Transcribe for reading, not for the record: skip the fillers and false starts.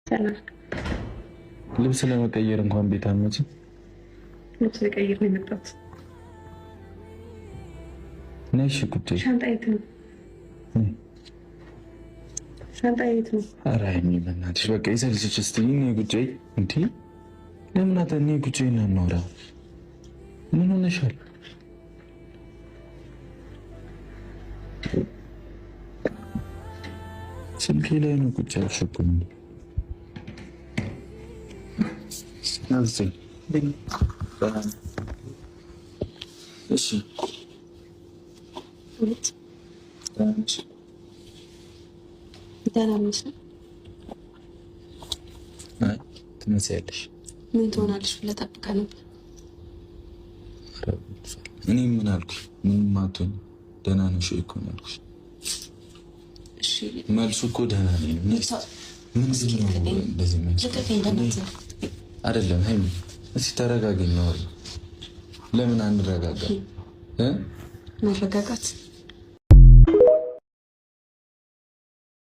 ሰላም። ልብስ ለመቀየር እንኳን ቤት አትመጪም? ልብስ ልቀይር ነው የመጣሁት። ነይ እሺ፣ ቁጭ። ሻንጣ የት ነው? ሻንጣ የት ነው? ኧረ ሀይሚ በእናትሽ በቃ ይሰልችሽ። እስኪ ነይ ቁጭ። እንዴ ለምን አታ ነይ ቁጭ እና እናውራ። ምን ሆነሻል? ስልኬ ላይ ነው ቁጭ ያልሽው እኮ። እሺ ደህና ነሽ? አይ ትመስያለሽ። ምን ትሆናለሽ ብለህ ጠብቀህ ነበር። እኔ ምን አልኩሽ? ምንም አትሆኝም። ደህና ነሽ እኮ ነው ያልኩሽ። እሺ መልሱ እኮ ደህና ነኝ። ምንድን ነው እንደዚህ የሚያስፈልገው? አይደለም ሀይሚ፣ እስኪ ተረጋጊ። እናወራ። ለምን አንረጋጋ? መረጋጋት